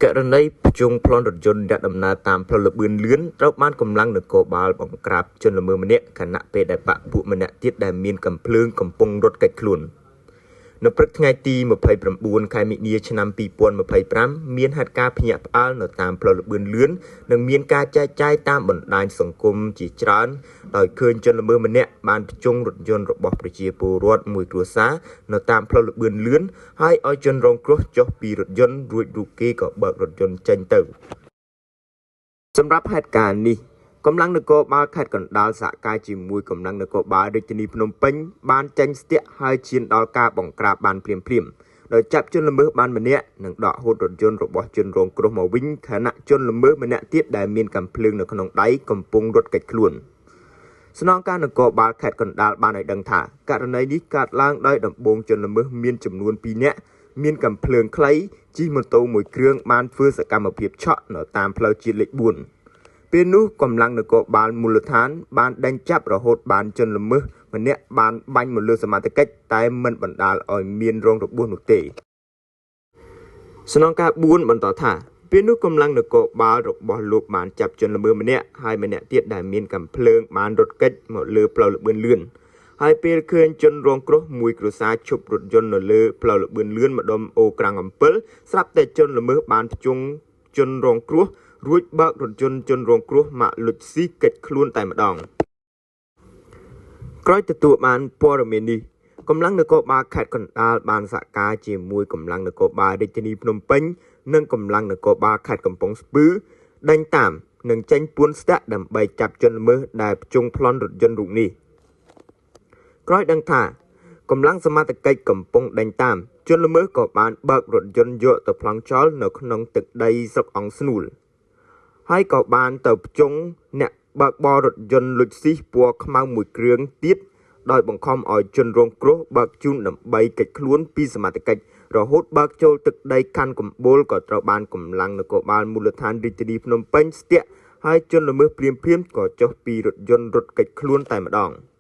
ករណីភ្ជង់ប្លន់រថយន្តអ្នកដំណើរតាមផ្លូវល្បឿនលឿនត្រូវបានកម្លាំងនគរបាលបង្ក្រាបជនល្មើសម្នាក់ខណៈពេលដែលបក្ខពួកម្នាក់ទៀតដែលមានកាំភ្លើងកំពុងរត់គេចខ្លួន។ នៅព្រឹកថ្ងៃទី29ខែមិនិនាឆ្នាំ2025មានហេតុការណ៍ភ្ញាក់ផ្អើលនៅតាមផ្លូវល្បឿនលឿននិងមានការចែកចាយតាមបណ្ដាញសង្គមជាច្រើនដោយឃើញជនល្មើសម្នាក់បានភ្ជង់រថយន្តរបស់ប្រជាពលរដ្ឋមួយគ្រួសារនៅតាមផ្លូវល្បឿនលឿនហើយឲ្យជនរងគ្រោះចុះពីរថយន្តរួចរូបគេក៏បើករថយន្តចេញទៅ។ សម្រាប់ហេតុការណ៍នេះកម្លាំងនគរបាលខេត្តកណ្ដាលសហការជាមួយកម្លាំងនគរបាលរាជធានីភ្នំពេញបានចេញស្ទាក់ហើយឈានដល់ការបង្ក្រាបបានភ្លាមៗដោយចាប់ជនល្មើសបានម្នាក់និងដកហូតរថយន្តរបស់ជនរងគ្រោះមកវិញខណៈជនល្មើសម្នាក់ទៀតដែលមានកាំភ្លើងនៅក្នុងដៃកំពុងរត់គេចខ្លួន។ ស្នងការនគរបាលខេត្តកណ្ដាលបានឲ្យដឹងថាករណីនេះកើតឡើងដោយដំបូងជនល្មើសមានចំនួន2នាក់មានកាំភ្លើងខ្លីជិះម៉ូតូមួយគ្រឿងបានធ្វើសកម្មភាពឆក់នៅតាមផ្លូវជាតិលេខ4។ ពេលនោះកម្លាំងនគរបាលមូលដ្ឋានបានដេញចាប់រហូតបានជនល្មើសម្នាក់បានបាញ់មកលើសមត្ថកិច្ចតែមិនបណ្ដាលឲ្យមានរងរបួសនោះទេ។ ស្នងការ4បន្តថាពេលនោះកម្លាំងនគរបាលរបស់លោកបានចាប់ជនល្មើសម្នាក់ហើយម្នាក់ទៀតដែលមានកាំភ្លើងបានរត់គេចមកលើផ្លូវល្បឿនលឿនហើយពេលឃើញជនរងគ្រោះមួយគ្រួសារឈប់រថយន្តនៅលើផ្លូវល្បឿនលឿនម្ដុំអូក្រាំងអំពិលស្រាប់តែជនល្មើសបានភ្ជង់ជនរងគ្រោះរួចបើករថយន្តជនរងគ្រោះម៉ាកលុចស៊ីគេចខ្លួនតែម្ដង។ ក្រោយទទួលបានព័ត៌មាននេះកម្លាំងនគរបាលខេត្តកណ្ដាលបានសហការជាមួយកម្លាំងនគរបាលរាជធានីភ្នំពេញនិងកម្លាំងនគរបាលខេត្តកំពង់ស្ពឺដេញតាមនិងចេញពួនស្ទាក់ដើម្បីចាប់ជនល្មើសដែលភ្ជង់ប្លន់រថយន្តរូបនេះ។ ក្រោយដឹងថាកម្លាំងសមត្ថកិច្ចកំពុងដេញតាមជនល្មើសក៏បានបើករថយន្តយកទៅប្លង់ចោលនៅក្នុងទឹកដីស្រុកអង្គស្នួលហើយក៏បានទៅភ្ជង់អ្នកបើកបររថយន្តលុចស៊ីសពណ៌ខ្មៅមួយគ្រឿងទៀតដោយបង្ខំឲ្យជនរងគ្រោះបើកជូនដើម្បីគេចខ្លួនពីសមត្ថកិច្ចរហូតបើកចូលទឹកដីខណ្ឌកំបូលក៏ត្រូវបានកម្លាំងនគរបាលមូលដ្ឋានរាជធានីភ្នំពេញស្ទាក់ហើយជនល្មើសភ្លាមៗក៏ចុះពីរថយន្តរត់គេចខ្លួនតែម្ដង។